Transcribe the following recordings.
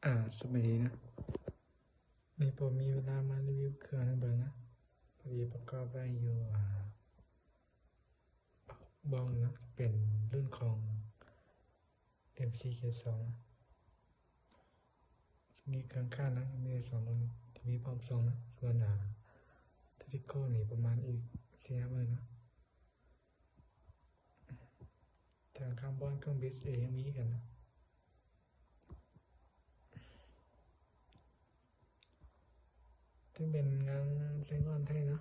ອາ ສະບາຍດີນະ. ມື້ນີ້ມີເວລາມາຣີວິວເຄື່ອງໃຫ້ເບິ່ງນະ. ພໍດີປະກອບໄດ້ຢູ່ ອາ ຫົກບ່ອນນະ, ເປັນລຸ້ນຂອງ ເອັມຊີ ເຄ ສອງນະ. ມີເຄື່ອງຄ້ານນະ, ມີສອງລຸ້ນທີ່ມີພ້ອມສົ່ງນະ. ສ່ວນ ອາ ທາຕິໂກນີ້ປະມານອີກສີ່ຫ້າມື້ນະ. ທາງຄາບອນຂອງ ບີເອສເອ ຍັງມີຄືກັນນະ. ຈະເປັນງານໃສ່ງອນໄທເນາະ.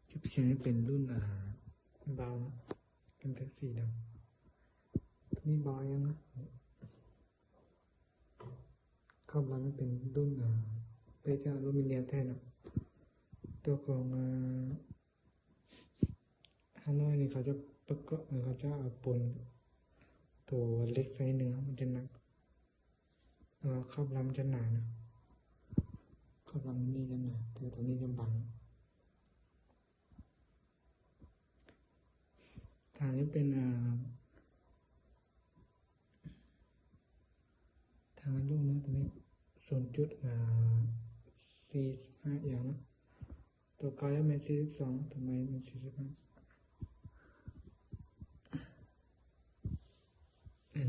ເກັບສຽງເປັນລຸ້ນ ອາ ເບົາເນາະ, ເປັນແທັກສີດຳ. ໂຕນີ້ເບົາຍັງນະ. ຂອບລຳມັນເປັນລຸ້ນ ອາ ເປັນຈາກອາລູມີນຽມແທ້ເນາະ. ໂຕຂອງ ອາ ຮານ້ອຍນີ້ເຂົາຈະປະກອບ ເຂົາຈະເອົາປົນໂຕເຫຼັກໃສ່ໜຶ່ງ ມັນຈະໜັກ. ແລ້ວຂອບລຳຈະໜານະ, ຂອບລຳນີ້ຈະໜາ ແຕ່ໂຕນີ້ຈະບາງ. ທາງນີ້ເປັນ ອາ ທາງລູກເນາະ, ໂຕນີ້ສູນຈຸດ ອາ ສີ່ສິບຫ້າແອວເນາະ. ໂຕເກົ່າແມ່ນສີ່ສິບສອງ, ໂຕໃໝ່ແມ່ນສີ່ສິບຫ້າ. ເອີ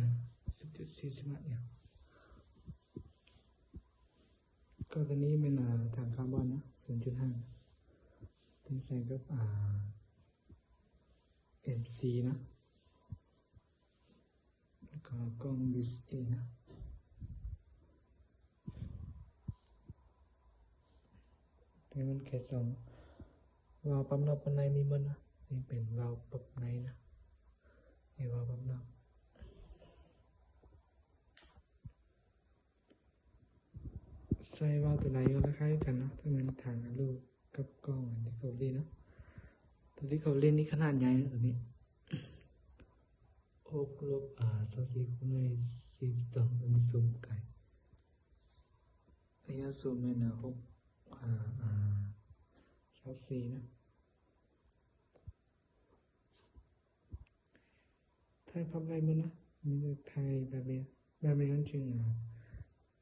ສິບເຈັດ ສີ່ສິບຫ້າແອວ. ກໍໂຕນີ້ແມ່ນ ອາ ຖັງຄາບອນເນາະ ສູນຈຸດຫ້າ, ໂຕນີ້ໃສ່ກັບ ອາ ເອັມຊີນະ. ແລ້ວກໍກ້ອງ ບີເອສເອ ນະ. ໂຕນີ້ມັນແຄ່ສອງ ວາວປັບນອກປັບໃນມີໝົດນະ. ນີ້ເປັນວາວປັບໃນນະ, ນີ້ວາວປັບນອກ. ໃສ່ວາວໂຕໃດກໍລາຄາຄືກັນເນາະ, ຖ້າແມ່ນຖັງອາລູກັບກ້ອງ ອາ ຣີຄັບເວີຣີເນາະ. ໂຕຣີຄັບເວີຣີນີ້ຂະໜາດໃຫຍ່ນະ ໂຕນີ້ ຫົກລົບ ອາ ຊາວສີ່ຄູນດ້ວຍສີ່ສິບສອງ, ໂຕນີ້ຊູມໄກ. ໄລຍະຊູມແມ່ນ ອາ ຫົກ ອາ ອາ ຊາວສີ່ນະ. ຖ່າຍພັບໄດ້ໝົດນະ, ມີແຕ່ຖ່າຍແບບນີ້ ແບບນີ້ມັນຈຶ່ງ ອາ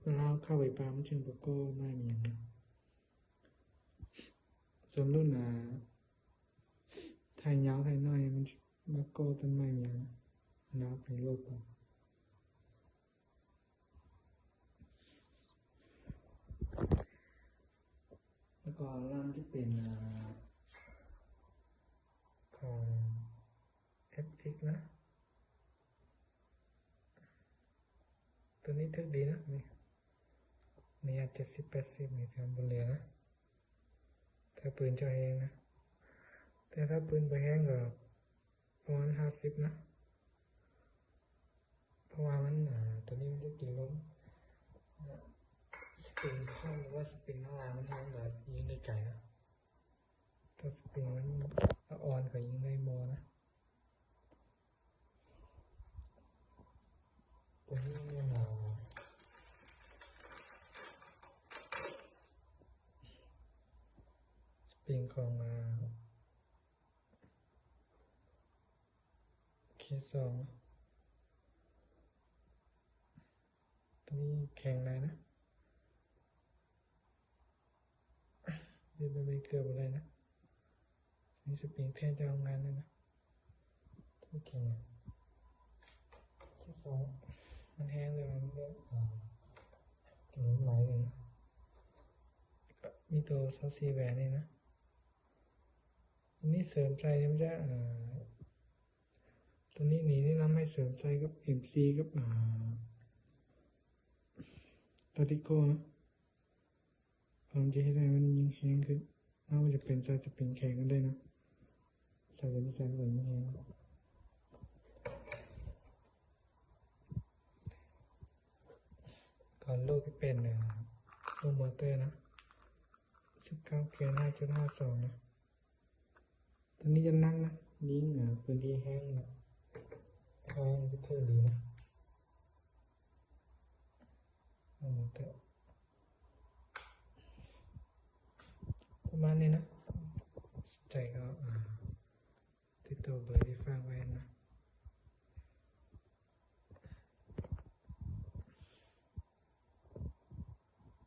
ເວລາເຮົາເຂົ້າໄປປ່າ ມັນຈຶ່ງບໍ່ກໍ່ໄມ້ຫຍັງນະ. ສ່ວນລຸ້ນ ອາ ຖ່າຍຍາວຖ່າຍນ້ອຍ ມັນບໍ່ກໍ່ຕົ້ນໄມ້ຫຍັງນະ, ເຮົາໄປໂຫຼດເອົາ. ແລ້ວກໍລຳຈະເປັນ ອາ ຂອງ ເອັຟເອັກ ນະ. ໂຕນີ້ຖືກດີນະ, ນີ້ ນີ້ເຈັດສິບ ແປດສິບນີ້ ແຕ່ບໍ່ເຫຼືອນະ. ຖ້າປືນເຈົ້າແຮງນະ, ແຕ່ຖ້າປືນບໍ່ແຮງກໍປະມານຫ້າສິບນະ. ເພາະວ່າມັນ ອາ ໂຕນີ້ມັນຈະກິນລົມ ສະປຣິງຂ້າງ ຫຼືວ່າສະປຣິງຂ້າງຫຼັງມັນແຮງ ກໍຍິງໄດ້ໄກນະ. ຖ້າສະປຣິງມັນອ່ອນ ກໍຍິງໄດ້ບໍ່ນະ. ໂຕນີ້ແມ່ນ ອາ ສະປຣິງຂອງ ອາ ເຄສອງ ໂຕນີ້ແຂງຫຼາຍນະ, ເຮັດແບບນີ້ເກືອບບໍ່ໄດ້ນະ. ໂຕນີ້ສະປຣິງແທ້ຈາກໂຮງງານເລີຍນະ. ໂອເຄ ເຄສອງ ມັນແຮງເລີຍ ມັນແບບ ອາ ເປັນໄມ້ເລີຍນະ. ມີໂຕຊາວສີ່ແຫວນນີ້ນະ. ອັນນີ້ເສີມໃສ່ ມັນຈະ ເອີ ຕົວນີ້ນີ້ແນະນຳໃຫ້ເສີມໃສ່ກັບເອັມຊີ ກັບ ອາ ຕາຕິໂກນະ. ເພາະມັນຈະເຮັດໃຫ້ມັນຍິງແຮງຂຶ້ນ. ເຮົາຈະເປັນໃສ່ສະປຣິງແຂງກໍໄດ້ນະ. ໃສ່ຕົວນີ້ໃສ່ ມັນກໍຍິງແຮງ. ກ່ອນລູກທີ່ເປັນ ອາ ລູກມໍເຕີນະ ສິບເກົ້າເກນ ຫ້າຈຸດຫ້າສອງນະ. ຕົວນີ້ຈະໜັກນະ, ຍິງ ອາ ພື້ນທີ່ແຮງນະ, ແຮງຈະຖືກດີນະ. ເອົາມາແຕະປະມານນີ້ນະ. ສົນໃຈກໍ ອາ ຕິດຕໍ່ເບີທີ່ຝາກໄວ້ນະ.